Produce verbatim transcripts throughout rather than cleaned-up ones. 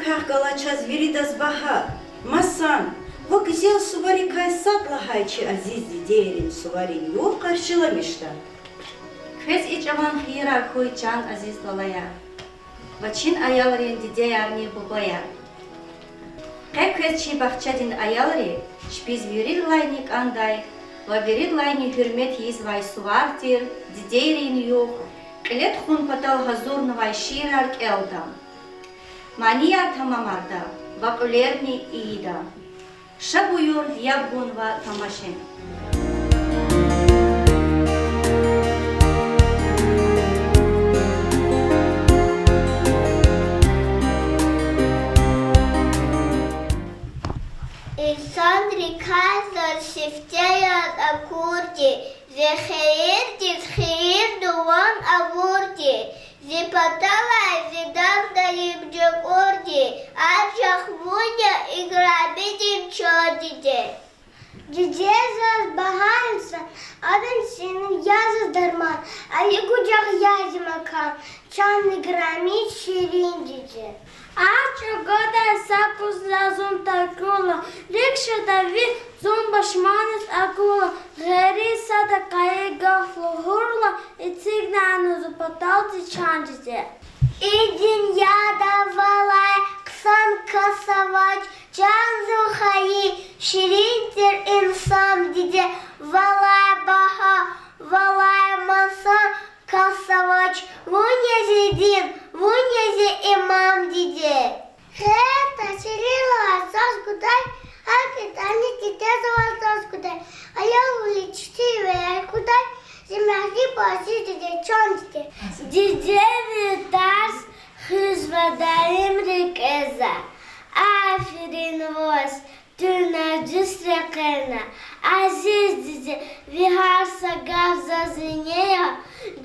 Чахъ гала чаз виридаз багьа, масан ва гуьзел суварикай сад лагьай чи азиз дидейрин суварин югъ къаршиламишда. Квез и чӀаван хийирар хьуй, чан азиз балаяр, ва чи аялрин дидеярни бубаяр. Къе квез чи бахчадин аялри чпиз виридалайни кӀандай ва виридалайни гьуьрмет ийизвай сувар тир дидейрин югъ кьиле тухун патал гьазурнавай шиирар кӀелда. Манияр тамамарда ва кьуьлерни ийида. Ша буюр, яб гун ва тамашин. Инсанрикай заз сифте яз акурди, зи хийирдиз хийир-дуван авурди, зи паталай зи дагъдайбур акурди, анжах вун я играмидин чан диде. Диде заз багьа инсан, адан синан я заз дарман, али кӀвачах я зи макан, чан играми ширин диде. Ар чӀугвадай са кӀус за зун такурла, рикӀ шада ви зун башманиз акурла, гъейри сада къайи гаф лугьурла, эцигнани зи паталди, чан диде. И дуьньяда валай хъсан кас авач, чан зи хайи, ширин тир инсан диде, валай багьа, валай масан кас авач, вун я зи дин, вун я зи имам диде. Гъетдай, ширинлай заз гудай, гьакӀ ятӀани диде завай заз гудай, аялвиле чизвай кудай, зи мягьриб азиз диде, чан диде. Дидедин тарс хуьзва даим рикӀе за, аферин ваз, туьнва дуьз рекьена. Азиз диде, ви гьар са гаф заз вине я,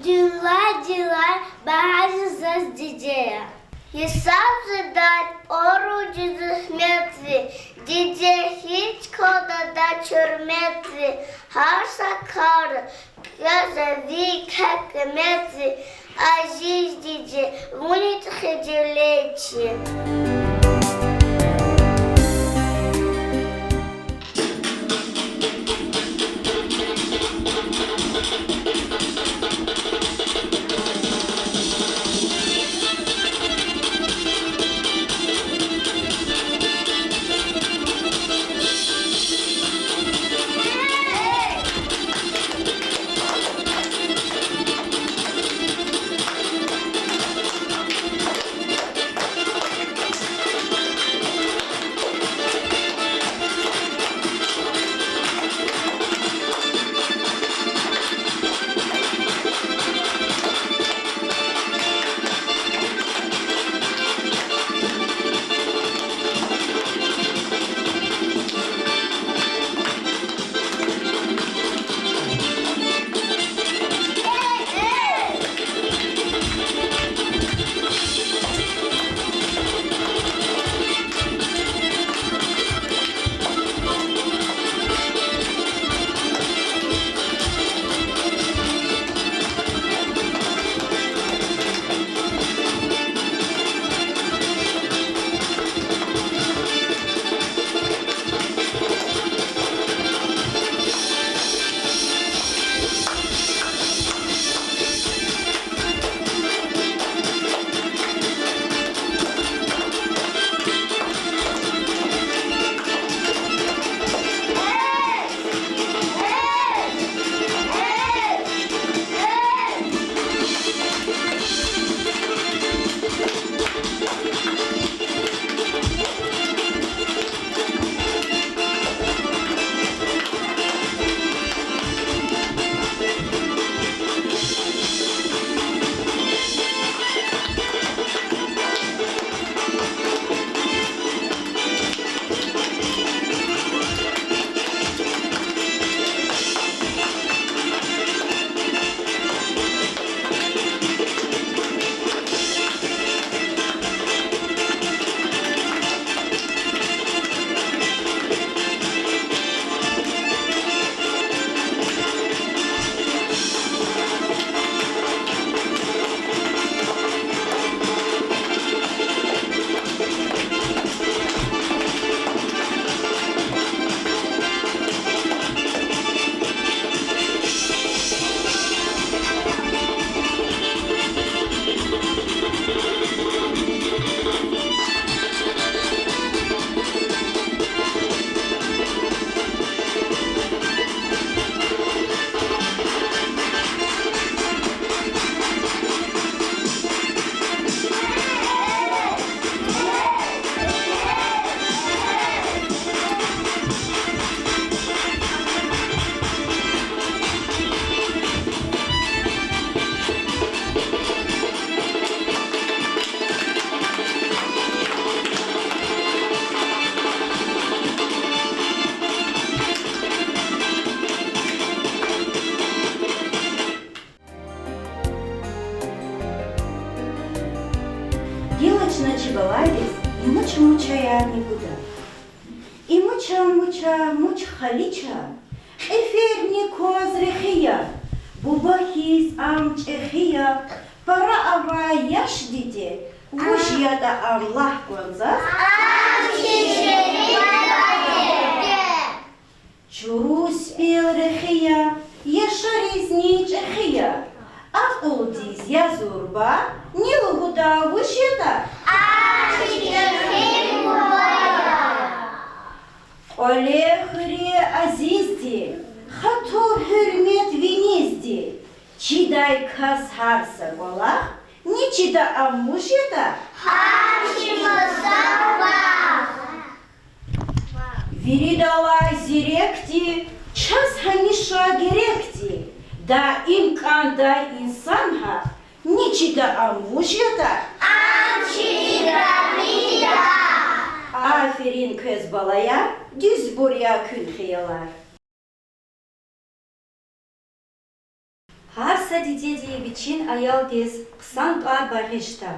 дуьньядилай багьа заз диде я. Гьисабзавай пӀару жи зегьметдин, диде, гьич калдач гьуьрметдин, гьар са кар квез ава ви къимет, азиз диде, вун ичӀи хизиле чи. Яни гуда. Имуча, муча, муч халича, кьиферни кваз рехи я, буба хьиз ам чӀехи я, пара авай яш диде, вуж ятӀа ам лагь кван заз. Чуру спел рехи я, яшаризни чӀехи я, акьулдиз я зурба, ни лугьуда вуж ятӀа? КӀвале хуьре азизди, хатур гьуьрмет винизди, чидай кас гьар са кӀвалах, ни чида ам вуж ятӀа? Виридалай зирекди, чаз гьамиша герекди, даим кӀандай инсан гьакӀ, ни чида ам вуж ятӀа? Аферин квез, балаяр, дуьзбур я куьн хиялар. Гьар са дидеди вичин аялдиз хъсан тӀвар багъишда,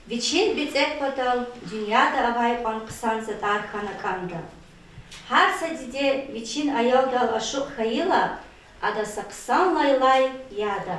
вичин бицӀек патал дуьньяда авай кьван хъсан затӀар хьана кӀанда. Гьар са диде вичин аялдал ашукь хьайила, ада са хъсан лайлай яда.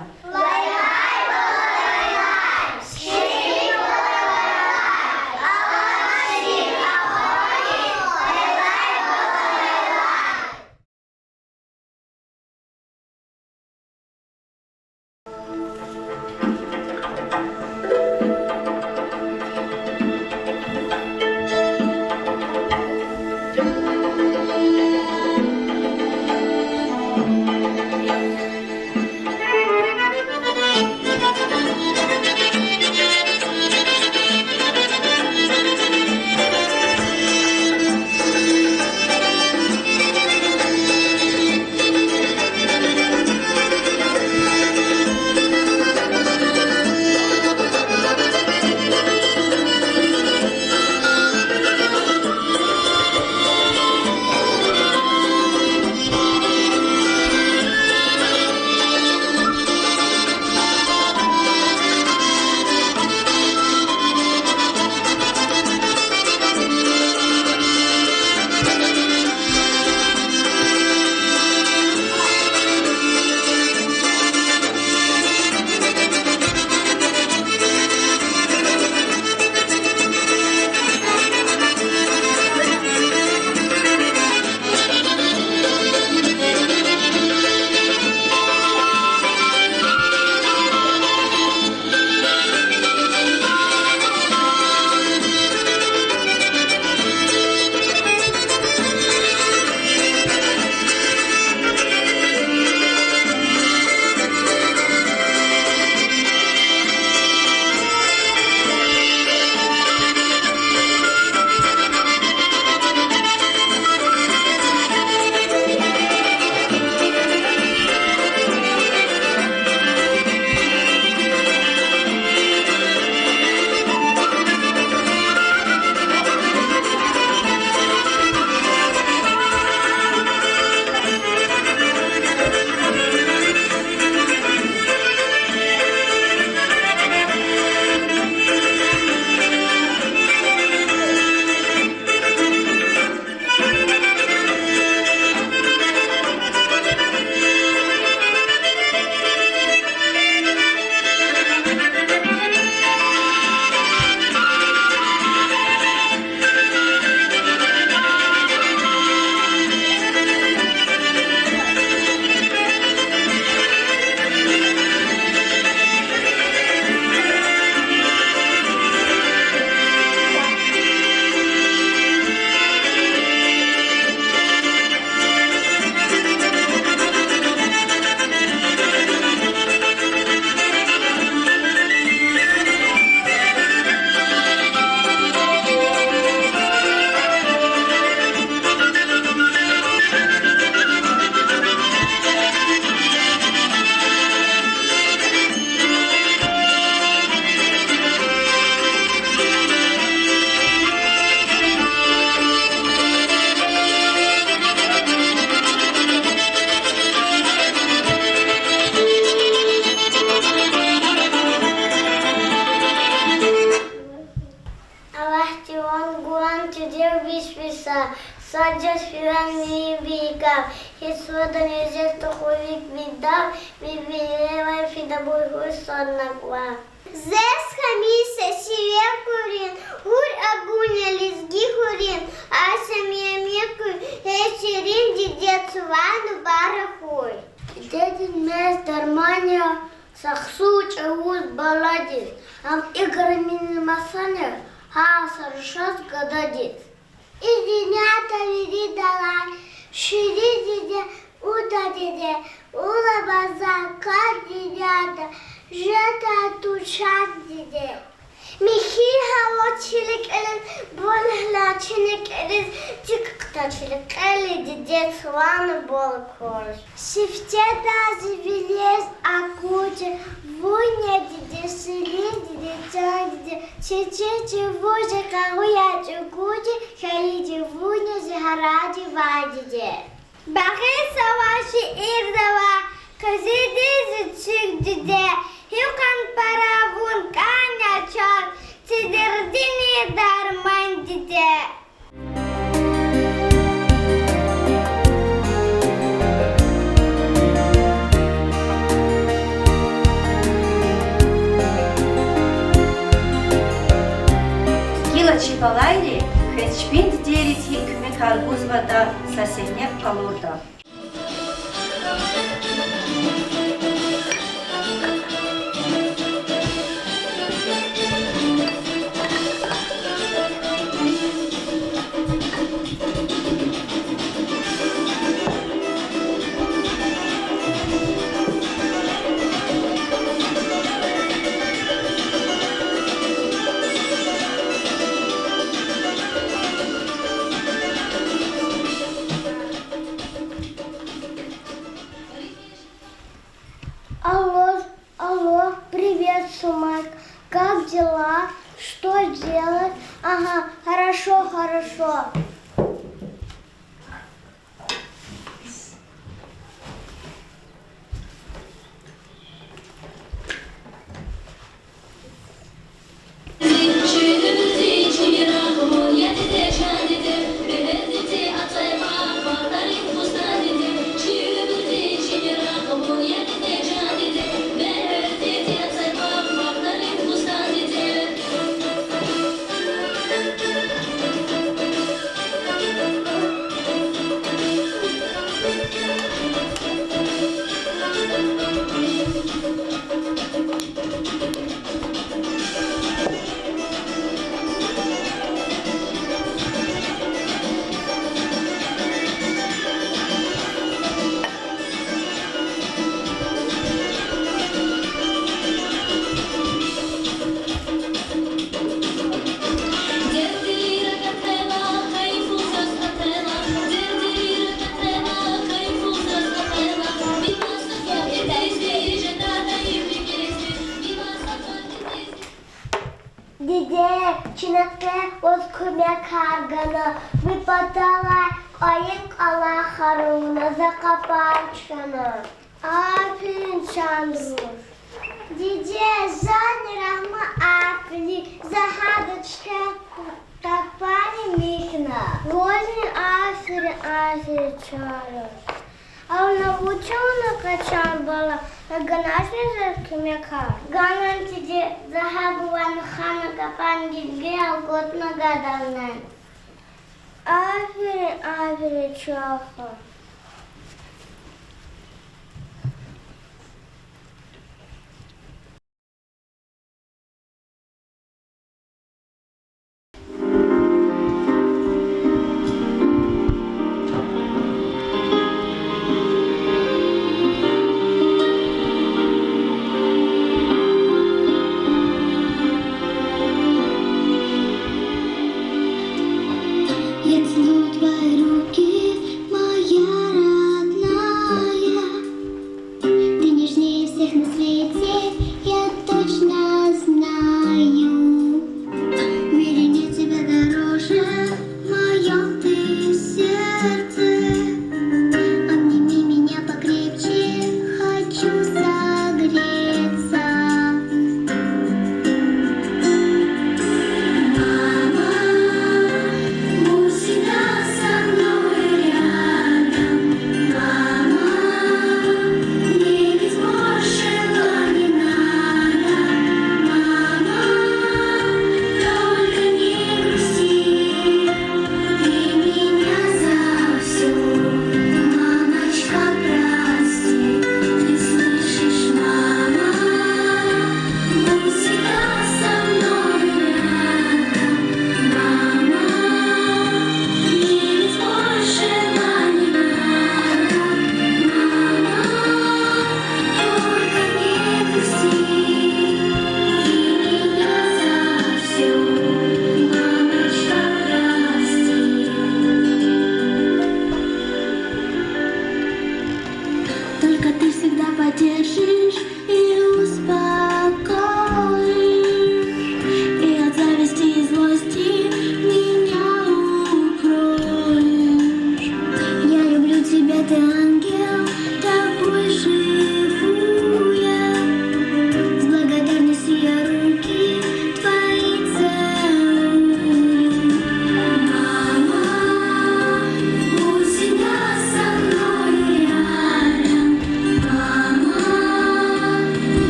Ан тедев виш виса, сад жез филан вири вири кар, гьич вада незер туху вик ви дав, ви вилерай фида буй гьуй сад накӀва. Зес хамиса сиве курин, гьур агуна лезги хуьруьн, аса мемекуь гье ширин диде цвай мубарак хьуй. Дидедин мез дарман я, сагъ-сув чӀавуз баладиз, ам играмини масан я, гьар са рушаз гададиз. И дуьньяда виридалай ширин диде, уда диде, улабаза кар дуьньяда, жеда тушаз диде. Михьи гьава чиликӀиз, бул гьле чиликӀиз, цик хъта чиликӀели диде цвай мубарак хьуй. Сифтеда зи вилериз акъудиз, вун я диде, ширин диде, чан диде, чи чӀи чӀавуз я, къагъу я чӀугуди, хьайиди вун я зи гьаради ван диде. Багъиз авай шиирда авай къизидиз зи цуьк диде, гьикьван пара вун кӀан я чаз, чи дердини дарман диде. Гила чи балайри квез чпин дидейриз гьикӀ куьмекар гузватӀа са сегьне къалурда. Алло, алло, привет, Сумак. Как дела? Что делаешь? Ага, хорошо, хорошо. Диде, чна къе ваз куьмекар гана, ви паталай кьве кӀвалах хьана, за къапар чкӀана. Аферин, чан руш. Диде, зани рахман, аферин, за гьада чка къапарни михьна. Вазни аферин, аферин, чан руш. Ана вуч авуна къачун, бала, ганачни заз куьмекар? Ганан, диде, за гьабурувай хана къапарни гилгил алкӀутна гадарна. Аферин, аферин, чан хва.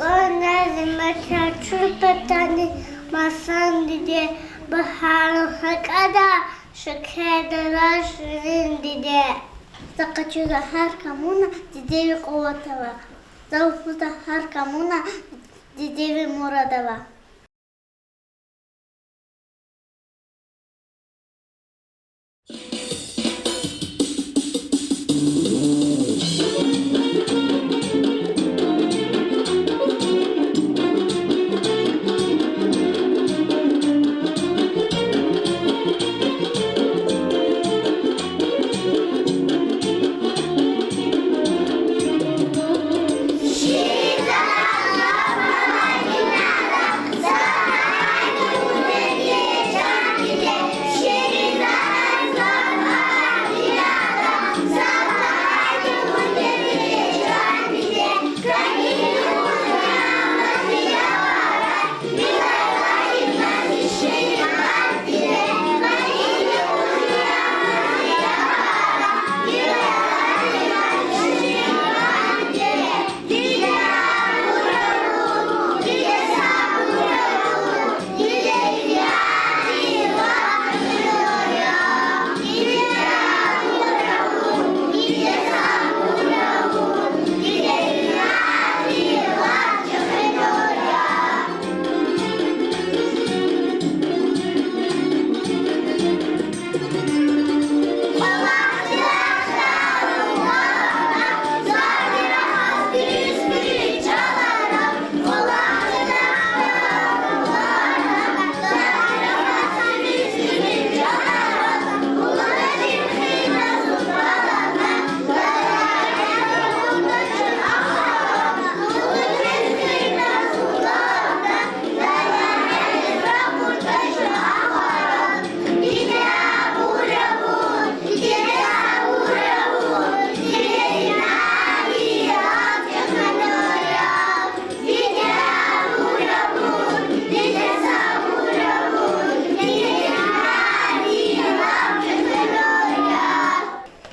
Вуна зи мецел чун патани масан, диде, багьарун гьакӀ ада, шекердалай ширин, диде. За къачузва гьар камуна, дидеви къуват ава. За лугьузва гьар камуна, дидеви мурад ава.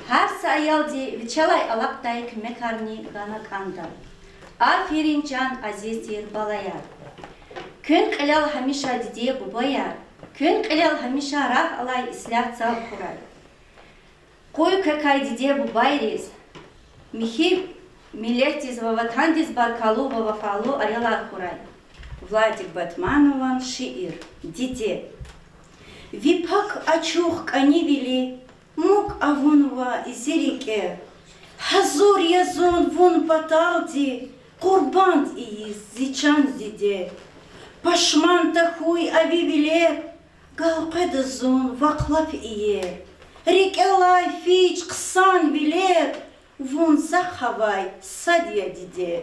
Гьар са аялди вичелай алакьдай куьмекарни гана кӀанда. Аферин, чан азиз тир балаяр! Куьн кьилел гьамиша диде-бубаяр, куьн кьилел гьамиша рагъ алай ислягь цав хьурай. Къуй квекай диде-бубайриз, михьи миллетдиз ва ватандиз баркаллу ва вафалу аялар хьурай. Владик Батманован шиир Диде. Ви пак ачух кӀанивили мукӀ авунва зи рикӀер. Гьазур я зун вун паталди къурбанд ийиз, зи чан диде. Пашман тахьуй а ви вилер, галкъведа зун вахъ лап иер. РикӀелай фич хъсан вилер, вун захъ авай сад я, диде.